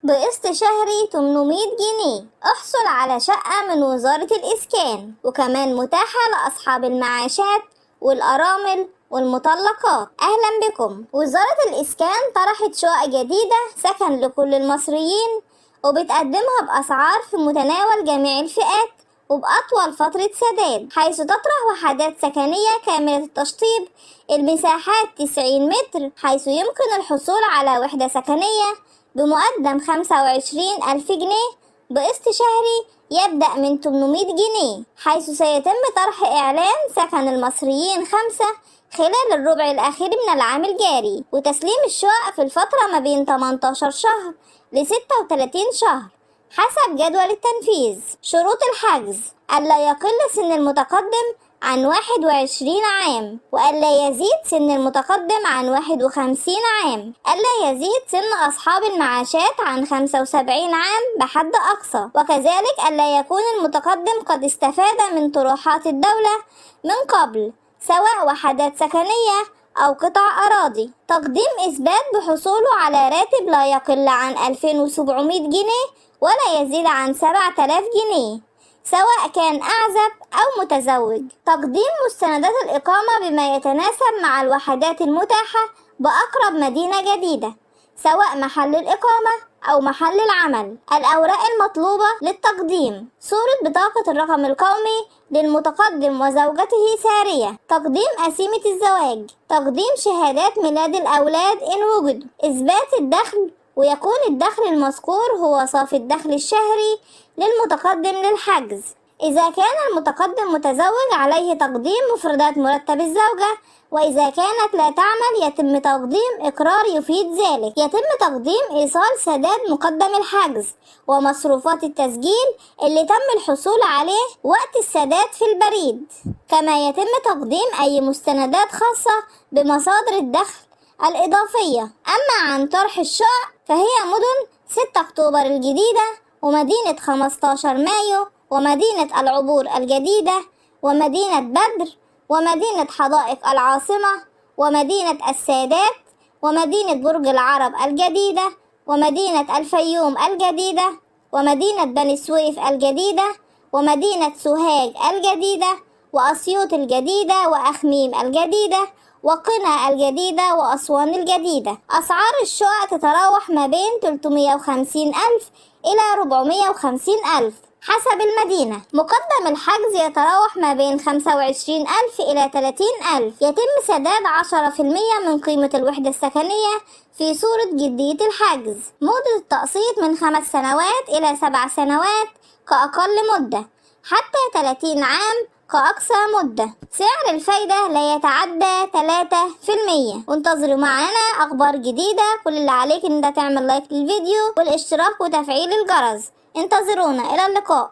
بقسط شهري 800 جنيه. احصل على شقة من وزارة الإسكان، وكمان متاحة لأصحاب المعاشات والأرامل والمطلقات. أهلا بكم. وزارة الإسكان طرحت شقق جديدة سكن لكل المصريين، وبتقدمها بأسعار في متناول جميع الفئات وبأطول فترة سداد، حيث تطرح وحدات سكنية كاملة التشطيب، المساحات 90 متر، حيث يمكن الحصول على وحدة سكنية بمقدم 25,000 جنيه بقسط شهري يبدأ من 800 جنيه، حيث سيتم طرح إعلان سكن المصريين 5 خلال الربع الأخير من العام الجاري، وتسليم الشقق في الفترة ما بين 18 شهر ل 36 شهر حسب جدول التنفيذ. شروط الحجز: ألا يقل سن المتقدم عن 21 عام، وألا يزيد سن المتقدم عن 51 عام، ألا يزيد سن أصحاب المعاشات عن 75 عام بحد أقصى، وكذلك ألا يكون المتقدم قد استفاد من طروحات الدولة من قبل، سواء وحدات سكنية أو قطع أراضي. تقديم إثبات بحصوله على راتب لا يقل عن 2700 جنيه ولا يزيد عن 7000 جنيه، سواء كان أعزب أو متزوج. تقديم مستندات الإقامة بما يتناسب مع الوحدات المتاحة بأقرب مدينة جديدة، سواء محل الإقامة أو محل العمل. الأوراق المطلوبة للتقديم: صورة بطاقة الرقم القومي للمتقدم وزوجته سارية، تقديم قسيمة الزواج، تقديم شهادات ميلاد الأولاد إن وجدوا، إثبات الدخل، ويكون الدخل المذكور هو صافي الدخل الشهري للمتقدم للحجز. إذا كان المتقدم متزوج عليه تقديم مفردات مرتب الزوجة، وإذا كانت لا تعمل يتم تقديم إقرار يفيد ذلك. يتم تقديم إيصال سداد مقدم الحجز ومصروفات التسجيل اللي تم الحصول عليه وقت السداد في البريد. كما يتم تقديم أي مستندات خاصة بمصادر الدخل الإضافية. أما عن طرح الشقق فهي مدن 6 أكتوبر الجديدة، ومدينة 15 مايو، ومدينة العبور الجديدة، ومدينة بدر، ومدينة حدائق العاصمة، ومدينة السادات، ومدينة برج العرب الجديدة، ومدينة الفيوم الجديدة، ومدينة بني سويف الجديدة، ومدينة سوهاج الجديدة، وأسيوط الجديدة، وأخميم الجديدة، وقنا الجديدة، وأسوان الجديدة. أسعار الشقق تتراوح ما بين 350,000 إلى 450,000 حسب المدينة. مقدم الحجز يتراوح ما بين 25,000 إلى 30,000. يتم سداد 10% من قيمة الوحدة السكنية في صورة جدية الحجز. مدة التقسيط من 5 سنوات إلى 7 سنوات كأقل مدة، حتى 30 عام كأقصى مدة. سعر الفايدة لا يتعدى 3%. وانتظروا معانا أخبار جديدة. كل اللي عليك إن انت تعمل لايك للفيديو والاشتراك وتفعيل الجرس. انتظرونا. إلى اللقاء.